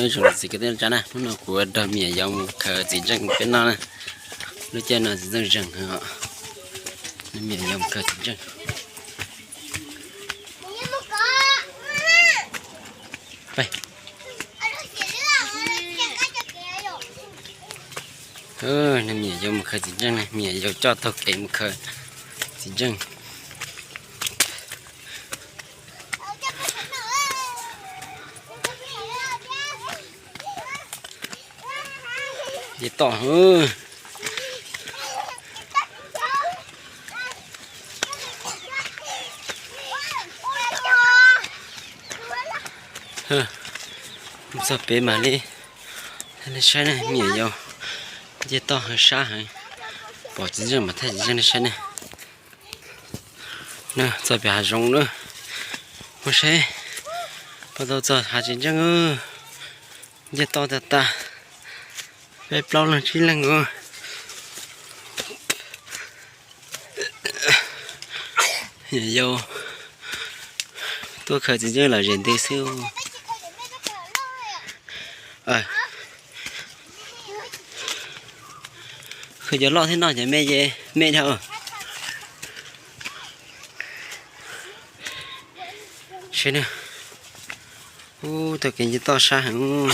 Zoo txiv kwv tij neej tsa na, hnub no kuv ua rog me nyuam yaus mus khaws txiv ntseej peb noj na. Lub caij no txiv ntseej zeeg heev os. Me nyuam yaus mus khaws txiv ntseej. Me nyuam yaus mus khaws txiv ntseej na, me nyuam yaus coj taug kev mus khaws txiv ntseej. Nce toj. Mus txog pem mam li saib na, me nyuam yaus nce toj heev sab heev, pom txiv ntseej mas thaij txiv ntseej nej saib na. Txog pem hav zoov na, mus saib puas tau txog hav txiv ntseej. Nce toj tag tag, peb plaub leeg tsib leeg os. Yau tuaj khaws txiv ntseej los zem ntws xwb. Khaws cov loj thiab no cov me ces me dhau. Seb na, ub, tau kev nce toj sab heev.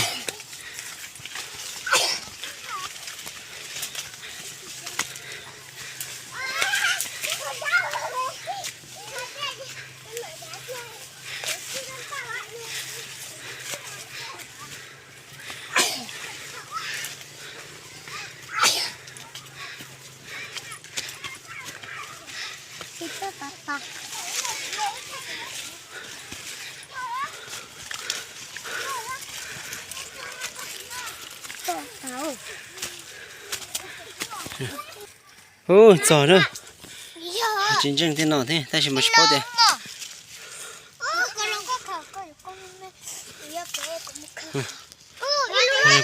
Ub, txog na. Tsis ntseeg tej no thiab tab sis mas tsis paub tias.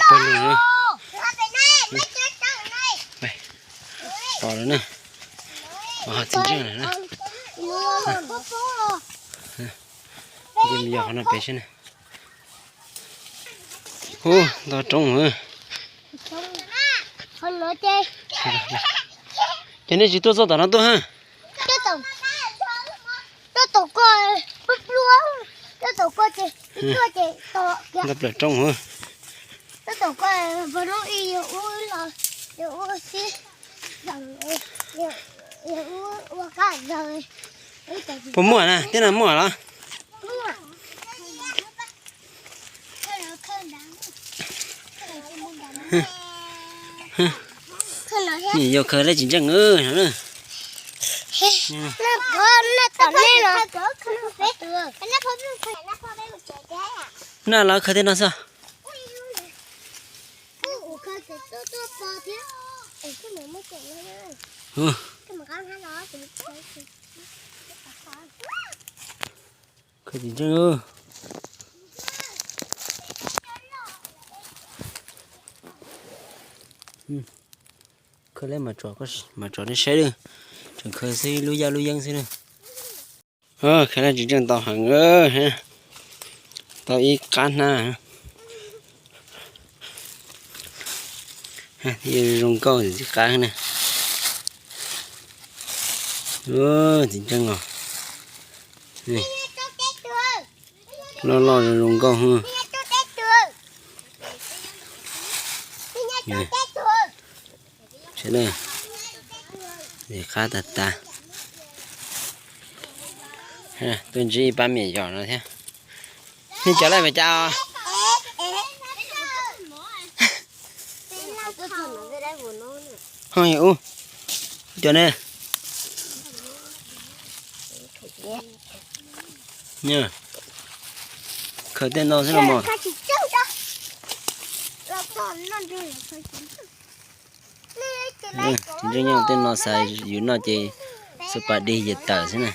Pawg lug na. Tos lawm na. Ho tsis ntseeg lawm na. Nce mus yos qhov no pem seb na. Ub, nto roob. Ces nej tsis tuaj txog tom no tuaj ha. Nto plaws roob. Puas muaj na, tej no muaj los? Yog khaws lawv tsis ntseeg no. Na lawv khaws tej no xwb. Khaws tsis ntseeg. Khaws lawv mas tsom nej saib lawm. Tseem khaws xwb, lub yaj lub yeeb xwb na. Khaws lawv tsis ntseeg tau heev, tau ib qab hnab. Zoo nkauj txiv qab na. Tsis ntseeg os. Loj loj zoo zoo nkauj. Qab tag tag. Tuaj ntsib ib pab me nyuam yaus no thiab. Nej cov laj mas cas? Ho yog ub, cov ne. Khaws tej no xwb los mas. Tsis ntseeg, tej no xav yus noj ces xub pas dig yam tawm xwb na.